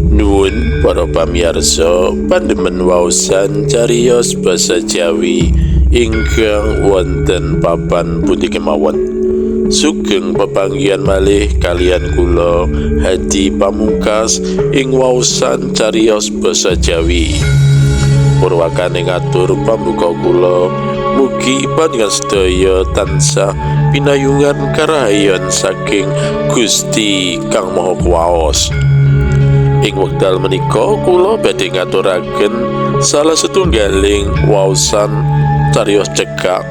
Nuwun para pamirsa pandemen waosan cariyos basa Jawi ingkang wonten papan pundi kemawon. Sugeng pepanggihan malih kaliyan kula Hadi Pamungkas ing waosan cariyos basa Jawi. Purwakane ngatur pambuka kula, mugi panjenengan sedaya tansah pinayungan karahayon saking Gusti Kang Maha Kuwaos. Ing wekdal menika kula badhe ngaturaken salah setunggaling waosan cariyos cekak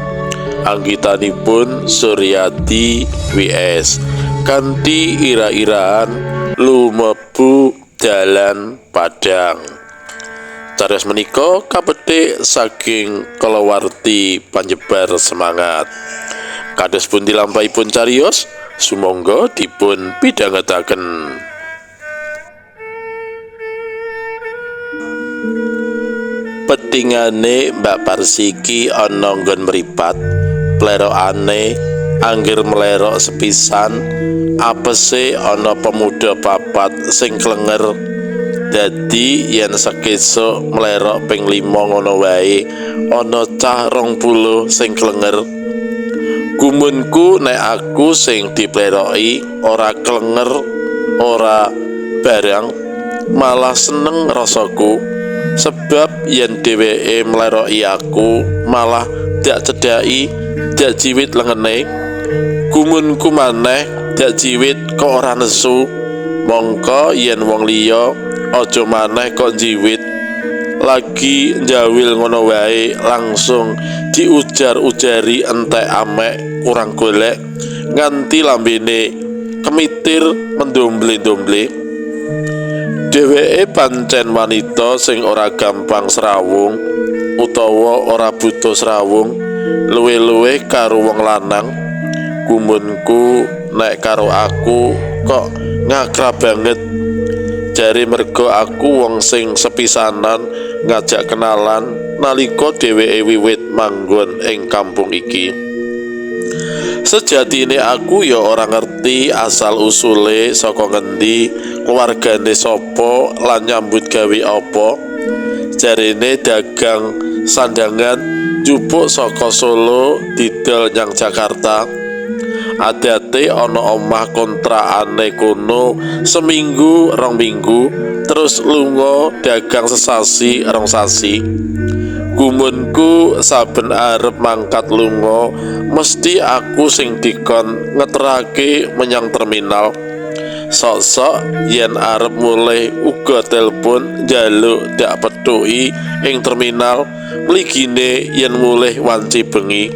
anggitanipun Suryadi WS kanthi ira-iraan lumebu dalan Padang. Cariyos menika kapethik saking kalawarti panyebar semangat. Kados pundi lampahipun cariyos, sumangga dipun pidhangetaken. Petingane Mbak Parsi iki ana nggon mripat, plerokane angger mlerok sepisan, apese ana pemuda papat sing klenger. Dadi yen sekesuk mlerok ping 5 ngono wae, ana cah 20 sing klenger. Gumunku nek aku sing dipleroki ora klenger, ora barang, malah seneng rasaku. Sebab yen dheweke mleroki aku malah dak cedhaki, dak jiwit lengene. Gumunku maneh dak jiwit kok ora nesu. Mongko yen wong liya aja maneh kok jiwit. Lagi njawil ngono wae langsung diujar-ujari entek amek kurang golek nganti lambene kemitir mendomble-domble. Dheweke pancen wanita sing ora gampang srawung utawa ora butuh srawung, luwih-luwih karo wong lanang. Gumunku nek karo aku kok ngakrab banget. Jare mergo aku wong sing sepisanan ngajak kenalan nalika dheweke wiwit manggon ing kampung iki. Sejatine aku ya ora ngerti asal usule saka ngendi, keluargane sapa lan nyambut gawe apa. Jarene dagang sandangan njupuk saka Solo didol nyang Jakarta. Adate ana omah kontrakane kono seminggu rong minggu, terus lunga dagang sesasi rong sasi. Gumunku saben arep mangkat lunga mesti aku sing dikon ngeterake menyang terminal. Sok-sok yen arep mulih uga telepon njaluk dak pethuki ing terminal, mligine yen mulih wanci bengi.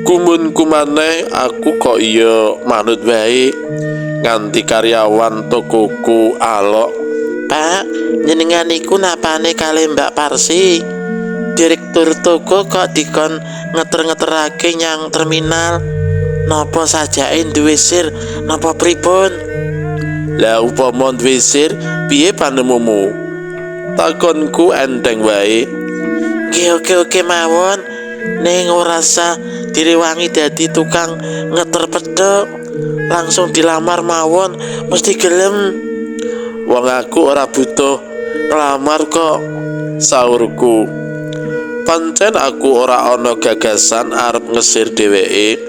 Gumunku maneh aku kok iya manut wae nganti karyawan tokoku alok. Pak, njenengan iku napane kali Mbak Parsi? Direktur toko kok dikon ngeter-ngeterake nyang terminal. Napa sajake duwe sir, napa pripun? Lah upama duwe sir, piye panemumu? Takonku enteng wae. Nggih oke-oke mawon, ning ora sah direwangi dadi tukang ngeter pethuk. Langsung dilamar mawon, mesti gelem. Wong aku ora butuh nglamar kok, saurku. Pancen aku ora ana gagasan arep ngesir dheweke,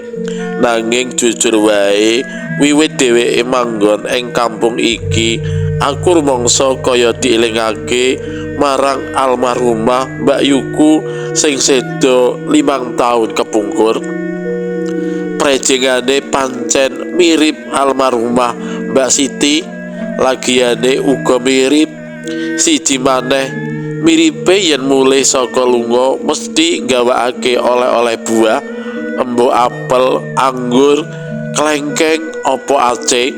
nanging jujur wae wiwit dheweke manggon ing kampung iki, aku rumangsa kaya dielingake marang almarhumah Mbak Yuku sing seda 5 taun kepungkur. Prejengane pancen mirip almarhumah Mbak Siti, lagiane uga mirip. Siji maneh miripe yen mulih saka lunga mesti nggawakake oleh-oleh buah, embo apel, anggur, klengkeng, apa ace.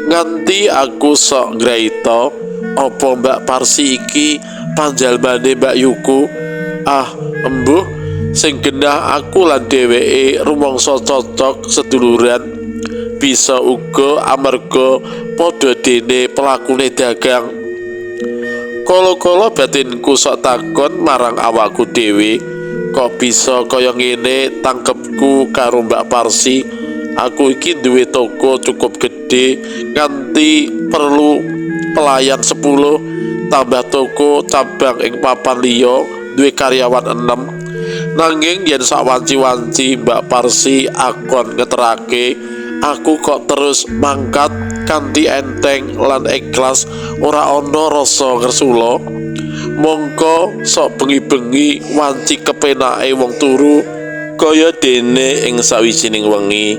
Nganti aku sok ngraita apa Mbak Parsi iki panjalmane Mbak Yuku. Ah, embuh sing genah aku lan dheweke rumangsa cocok seduluran. Bisa uga amarga padha dene pelakune dagang. Kala-kala batinku sok takon marang awakku dhewe, kok bisa kaya ngene tangkepku karo Mbak Parsi. Aku iki duwe toko cukup gedhe nganti perlu pelayan 10 tambah toko cabang ing papan liya duwe karyawan 6. Nanging yen sawanci-wanci Mbak Parsi akon ngeterake, aku kok terus mangkat kanthi enteng lan ikhlas, ora ana rasa ngersula. Mongko sok bengi-bengi wanci kepenake wong turu kaya dene ing sawijining wengi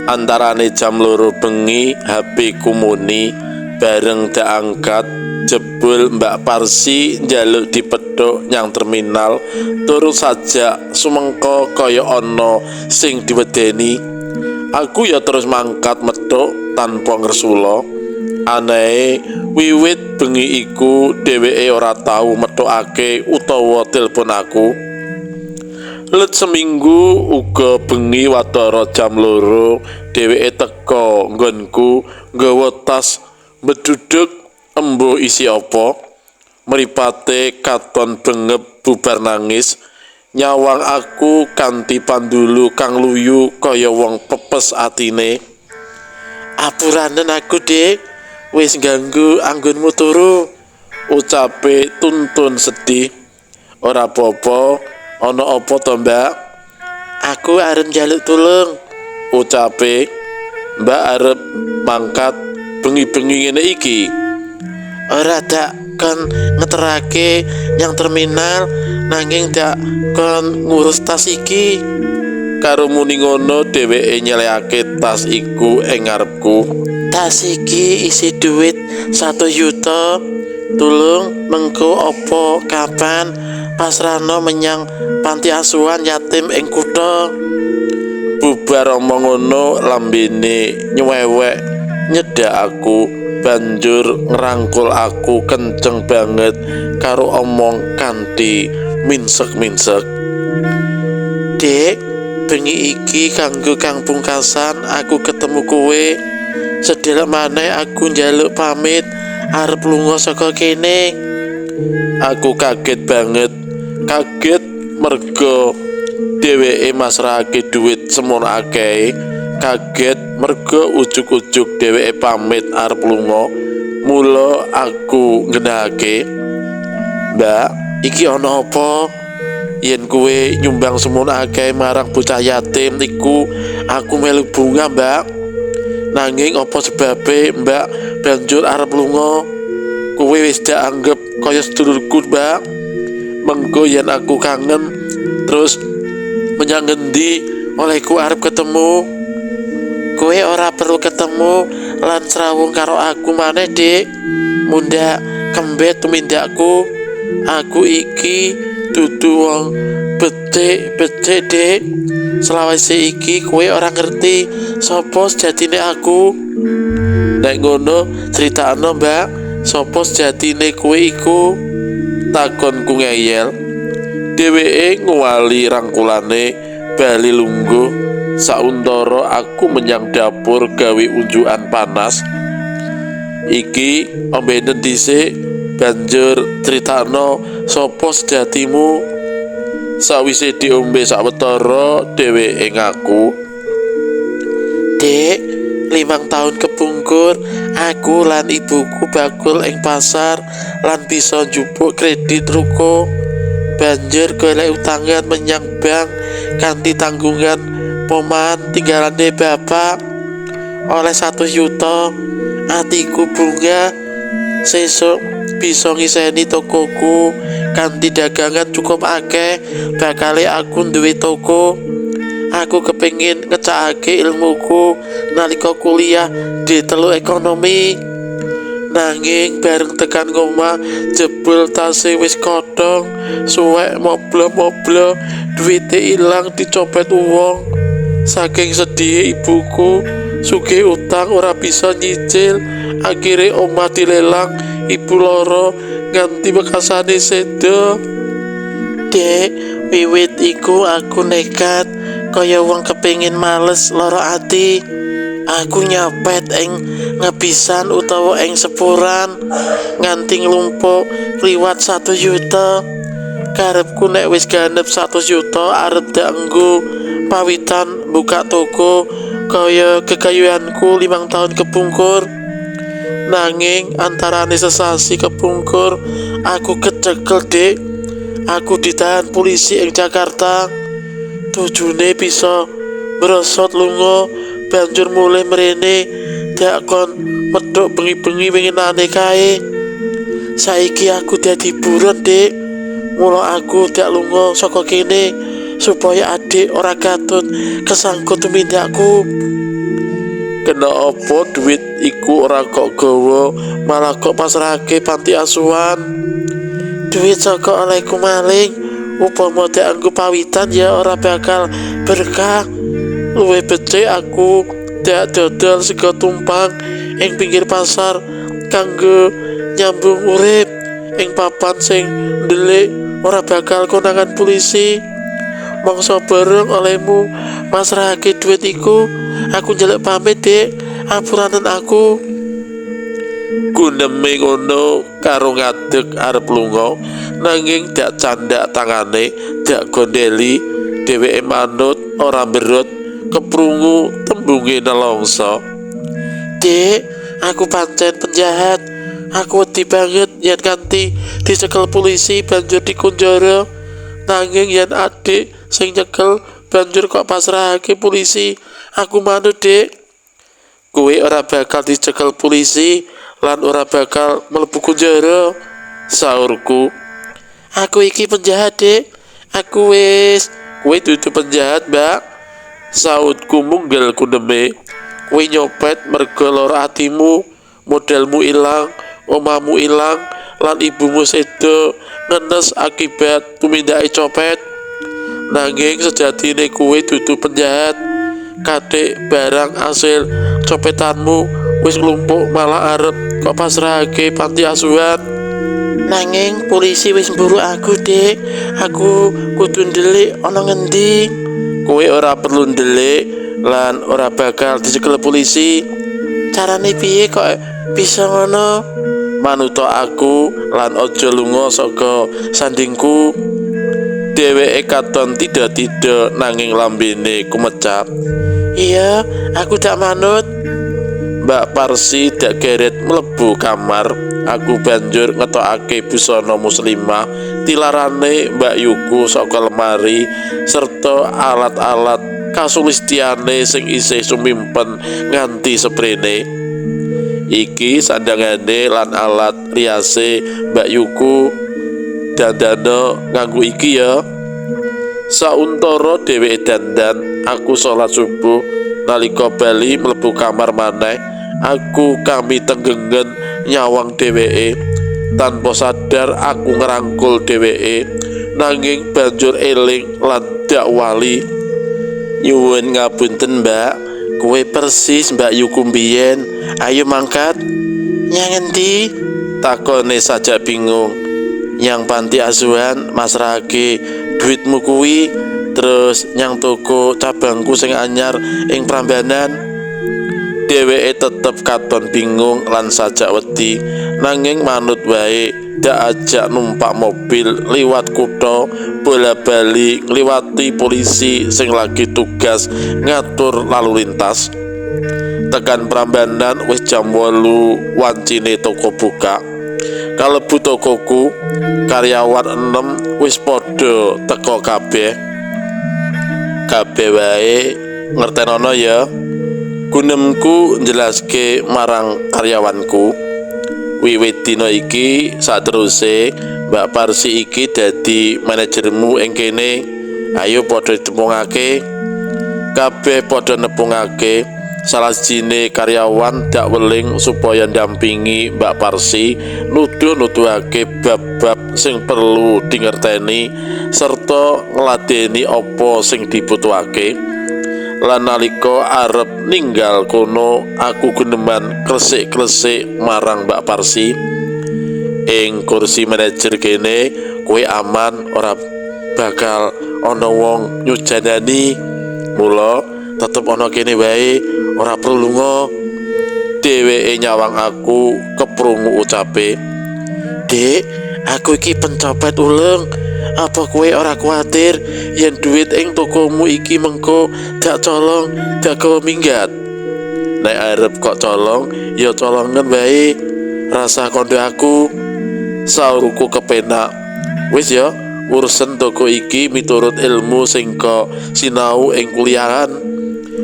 antarane jam 2 bengi HP ku muni, bareng diangkat jebul Mbak Parsi njaluk dipethuk nyang terminal turu sajak sumengko kaya ana sing diwedeni. Aku ya terus mangkat methuk tanpa ngersula. Anehe wiwit bengi iku dheweke ora tau methukake utawa telepon aku. Let seminggu uga bengi watara jam 2 dheweke teka nggonku nggawa tas beduduk embuh isi apa. Mripate katon bengep bubar nangis, nyawang aku kanthi pandulu kang luyu kaya wong pepes atine. Apuranen aku, Dik, wis ganggu anggonmu turu, ucape tuntun sedih. Ora apa-apa, ana apa to, Mbak? Aku arep njaluk tulung, ucape. Mbak arep mangkat bengi-bengi ngene iki. Ora dak kon ngeterake nyang terminal, nanging dak kon ngurus tas iki. Karo muni ngono dheweke nyelehake tas iku ing ngarepku. Tas iki isi duit 1 yuta. Tulung mengko apa kapan pasrahno menyang panti asuhan yatim ing kutha. Bubar omong ngono lambene nyewewek nyedak aku, banjur ngrangkul aku kenceng banget karo omong kanthi minsek-minsek. Dek, bengi iki kanggo kang pungkasan aku ketemu kowe. Sedelok maneh aku njaluk pamit arep lunga saka kene. Aku kaget banget, kaget mergo dheweke masrahake duit semono akeh, kaget mergo ujug-ujug dheweke pamit arep lunga. Mula aku nggenahake, Mbak, iki ana apa? Yen kowe nyumbang semono akeh marang bocah yatim iku aku melu bunga, Mbak. Nanging apa sebabe Mbak banjur arep lunga? Kowe wis dak anggep kaya sedulurku, Mbak. Mengko yen aku kangen terus menyang ngendi olehku arep ketemu? Kowe ora perlu ketemu lan srawung karo aku maneh, Dik. Mundhak kembet tumindakku. Aku iki dudu wong becik-becik, Dik. Selawase iki kowe ora ngerti sapa sejatine aku. Nek ngono critakno, Mbak, sapa sejatine kowe iku? Takonku ngeyel. Dheweke nguwali rangkulane bali lungguh. Sauntara aku menyang dapur gawe unjukan panas. Iki ombenen dhisik, banjur critakno sapa sejatimu. Sawise diombe sawetara dheweke ngaku, Dek, 5 tahun kepungkur aku lan ibuku bakul ing pasar lan bisa njupuk kredit ruko. Banjur golek utangan menyang bank kanthi tanggungan pomahan tinggalane bapak oleh 1 yuta. Atiku bunga sesuk bisa ngiseni tokoku kanthi dagangan cukup akeh, bakale aku duwe toko. Aku kepengin ngecakake ilmuku nalika kuliah D3 ekonomi. Nanging bareng tekan ngomah jebul tase wis kotong, suwek moblo-moblo, duwite ilang dicopet wong. Saking sedih ibuku, sugih utang ora bisa nyicil, akhire omah dilelang, ibu loro nganti bekasane sedo. Dek, wiwit iku aku nekat kaya wong kepengin males lara ati. Aku nyopet ing ngebisan utawa ing sepuran nganti nglumpuk liwat 1 yuta. Karepku nek wis ganep 1 yuta arep dak nggo pawitan buka toko kaya kekayuanku 5 tahun kepungkur. Nanging antarane sesasi kepungkur aku kecekel, Dik. Aku ditahan polisi ing Jakarta. Tujune bisa brosot lunga banjur mulih mrene dak kon medhok bengi-bengi winginane kae. Saiki aku dadi buron, Dik. Mula aku dak lunga saka kene supaya adik ora katut kesangkut tumindakku. Kena apa duit iku ora kok gawa, malah kok pasrahake panti asuhan? Duit saka olehku maling, upama dianggo pawitan ya ora bakal berkah. Luwih becik aku dak dodol sego tumpang ing pinggir pasar kanggo nyambung urip ing papan sing ndelik ora bakal konangan polisi. Mongso bareng olehmu masrahake duit iku, aku njaluk pamit, Dik. Ampuranen aku. Guneme ngono karo ngadeg arep lunga, nanging dak candak tangane, dak gondeli. Dheweke manut ora mberut, keprungu tembunge nelongso. Dik, aku pancen penjahat. Aku wedi banget yen kanthi dicekel polisi banjur dikunjara. Nanging yen adik sing nyekel banjur kok pasrahake polisi, aku manut, Dik. Kowe ora bakal dicekel polisi lan ora bakal mlebu kunjara, saurku. Aku iki penjahat, Dik. Aku wis. Kowe dudu penjahat, Mbak, sautku munggel kuneme. Kowe nyopet mergo lara atimu, modalmu ilang, omahmu ilang, lan ibumu sedo ngenes akibat tumindake copet. Nanging sejatine kowe dudu penjahat. Katik barang asil copetanmu wis nglumpuk malah arep kok pasrahake panti asuhan. Nanging polisi wis mburu aku, Dik. Aku kudu ndelik ana ngendi? Kowe ora perlu ndelik lan ora bakal dicekel polisi. Carane piye kok bisa ngono? Manuta aku lan aja lunga saka sandingku. Dheweke katon tidak-tidak nanging lambene kumecap. Iya, aku tak manut. Mbak Parsi dak geret mlebu kamar. Aku banjur ngetokake busana muslimah tilarane Mbak Yuku saka lemari serta alat-alat kasulistiane sing isih sumimpen nganti seprene. Iki sandangane lan alat riase Mbak Yuku. Dandano nganggo iki ya. Sauntara dheweke dandan, aku salat subuh. Nalika bali mlebu kamar maneh, aku kami tenggengen nyawang dheweke. Tanpa sadar aku ngerangkul dheweke, nanging banjur eling lan dak wali. Nyuwun ngapunten, Mbak. Kowe persis Mbak Yuku mbiyen. Ayo mangkat. Nyang endi? Takone sajak bingung. Nyang panti asuhan masrahake duitmu kuwi, terus nyang toko cabangku sing anyar ing Prambanan. Dheweke tetep katon bingung lan sajak wedi, nanging manut wae. Dak ajak numpak mobil liwat kutha bola-bali ngliwati polisi sing lagi tugas ngatur lalu lintas. Tekan Prambanan wis jam 8 wancine toko buka. Kalebu tokoku, karyawan 6 wis padha teka kabeh. Kabeh wae ngertenono ya. Gunemku njelaske marang karyawanku. Wiwit dina iki sateruse Mbak Parsi iki dadi manajermu ing kene. Ayo padha ditepungake. Kabeh padha nepungake. Salah sijine karyawan dak weling supaya ndampingi Mbak Parsi nuduh-nuduhake bab-bab sing perlu dingerteni serta ngladeni apa sing dibutuhake. Lan nalika arep ninggal kono, aku guneman kresik-kresik marang Mbak Parsi. Ing kursi manajer kene kowe aman, ora bakal ana wong nyujanani. Mula tetep ana kene wae, ora perlu lunga. Dheweke nyawang aku keprungu ucape. Dik, aku iki pencopet uleng. Apa kowe ora kuwatir yen duit ing tokomu iki mengko dak colong, dak gawa minggat? Nek arep kok colong, ya colongen wae. Rasah kondo aku. Saurku kepenak. Wis ya, urusen toko iki miturut ilmu sing kok sinau ing kuliahan.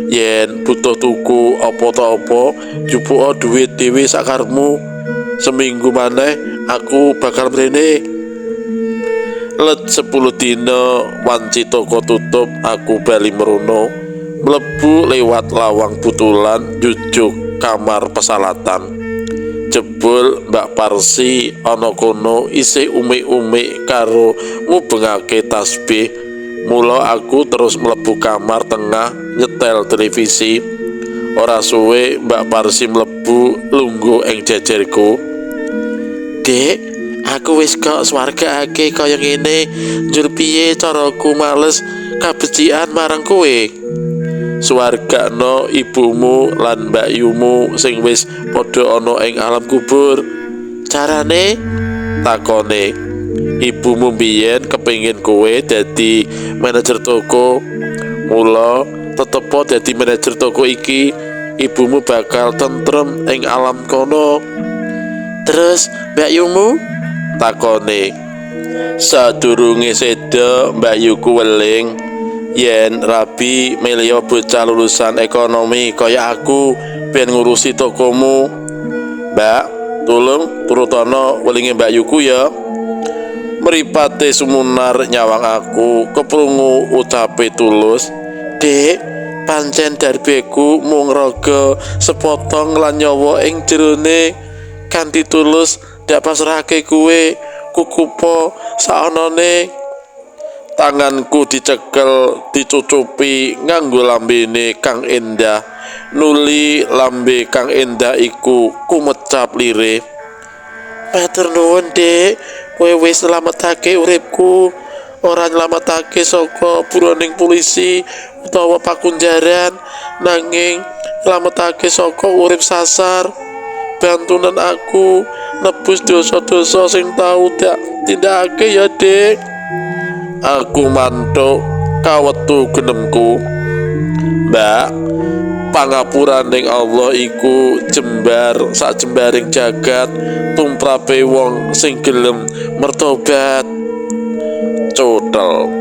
Yen butuh tuku apa ta apa, jupuka duit dhewe sakarepmu. Seminggu maneh aku bakal mrene. Let 10 dina wanci toko tutup, aku bali merono. Mlebu lewat lawang butulan jujuk kamar pesalatan. Jebul Mbak Parsi ana kono isih umik-umik karo ngubengake tasbih. Mula aku terus mlebu kamar tengah nyetel televisi. Ora suwe Mbak Parsi mlebu lungguh ing jejerku. Dek, aku wis kok swargaake kaya ngene. Njur piye caraku males kabecikan marang kowe? Swargano ibumu lan mbakyumu sing wis padha ana ing alam kubur. Carane? Takone. Ibumu mbiyen kepengin kowe dadi manajer toko. Mula tetepo dadi manajer toko iki, ibumu bakal tentrem ing alam kono. Terus mbakyumu? Takone. Sadurunge seda mbakyuku weling yen rabi milih bocah lulusan ekonomi kaya aku ben ngurusi tokomu. Mbak, tulung turutono welinge mbakyuku ya. Mripate sumunar nyawang aku keprungu ucape Tulus. Dek, pancen darbeku mung raga sepotong lan nyawa ing jerone. Kanthi tulus dak pasrahake kuwe, kukupo saonone. Tanganku dicekel, dicucupi nganggo lambene kang endah. Nuli lambe kang endah iku kumecap lire. Matur nuwun, Dek, kowe wis nyelametake uripku. Ora nyelametake saka buroning polisi utawa pakunjaran, nanging nyelametake saka urip sasar. Bantunan aku nebus dosa-dosa sing tau dak tindakake ya, Dek. Aku mantuk kawetu genemku. Mbak, pangapuraning Allah iku jembar sak jembaring jagat tumrape wong sing gelem mertobat. Cotel.